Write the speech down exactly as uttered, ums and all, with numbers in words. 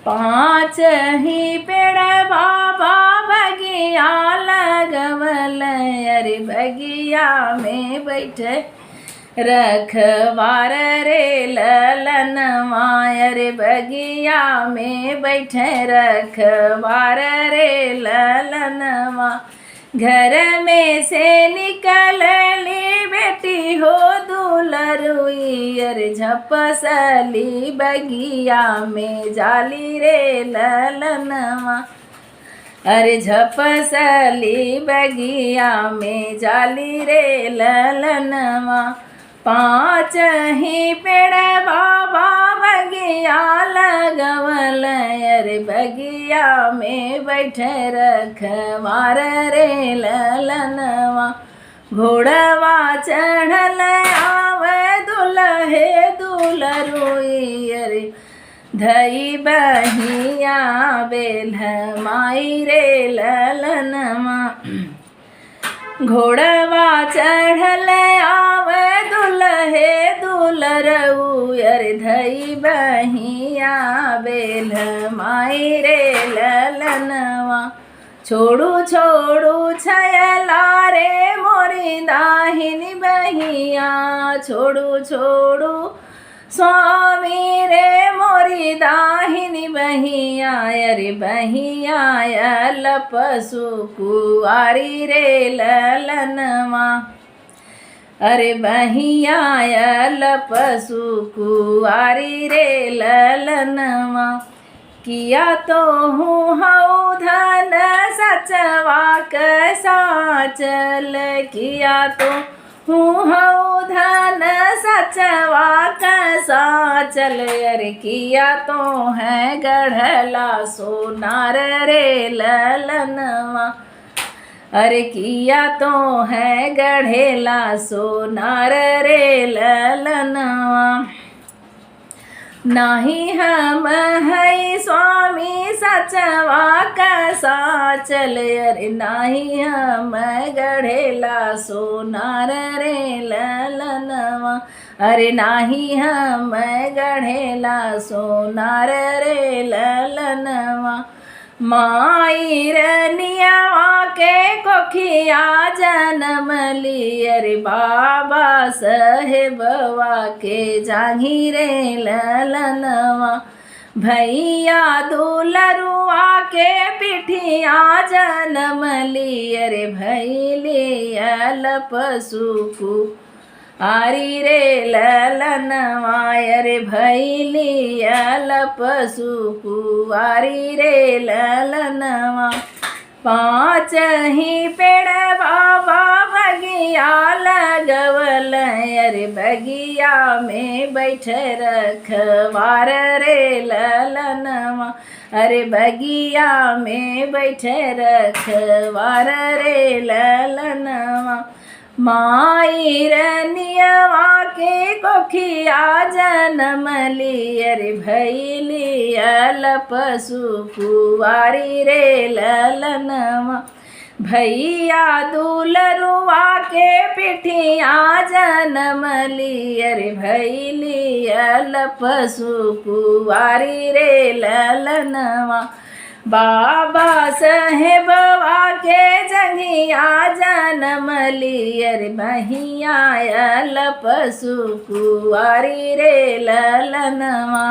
पाँच ही पेड़ बाबा बगिया लगवल, अरे बगिया में बैठे रखवार रे ललनवा, अरे बगिया में बैठे रखवार रे ललनवा। घर में से निकलली बेटी हो दुलरुई, अरे झपसली बगिया में जाली रे ललनवा। अरे झपसली बगिया में जाली रे ललनवा। पाँच ही पेड़ बाबा बगिया लगवल, अरे बगिया में बैठे रखवार रे ललनवा। घोड़वा चढ़ल आवे दुलहे दुलरुई, अरे धई बहिया बेल्ह माई रे ललनवा। घोड़वा चढ़ल आवे दुलहे दुलरऊ, अरे धई बहिया बेल्ह माई रे ललनवा। छोड़ू छोड़ू छयला रे मोरी दाहिनी बहिया, छोड़ू छोड़ू स्वामी रे मोरी दाहिनी बहिया, अरे बहिया अलप सुकुवारी रे ललनवा। अरे बहिया अलप सुकुवारी रे ललनवा। किया तो हूँ हऊ धन सचवा क साचल, किया तो हूँ हऊ धन सचवा क साचल, अरे किया तो है गढ़ला सोनार रे ललनवा। अरे किया तो है गढ़ेला सोनार रे ललनवा। नाही हम हई स्वामी सचवा क साचल, अरे नाही हम गढ़ेला सोनार रे ललनवा। अरे नाही हम गढ़ेला सोनार रे ललनवा। माई रनियावा के कोखिया जनम ली, अरे बाबा साहेबवा के जांघी रे ललनवा। भैया दुलरुआ के पिठिया जनम ली, अरे भैली अलप सुकु आरी रे ललनवा, अरे भैली अलप सुकुवारी रे ललनवा। पाँच ही पेड़ बाबा बगिया लगवल, अरे बगिया में बैठे रखवार रे ललनवा, अरे बगिया में बैठे रखवार रे ललनवा। माई रनियवा के कोखिया जनम ली, अरे भैली अलप सुकुवारी रे ललनवा। भैया दुलरुआ के पिठिया जनम ली, अरे भैली अलप सुकुवारी रे ललनवा। बाबा साहेबवा के जंघिया जनम ली, अरे बहिया अलप सुकुवारी रे ललनवा।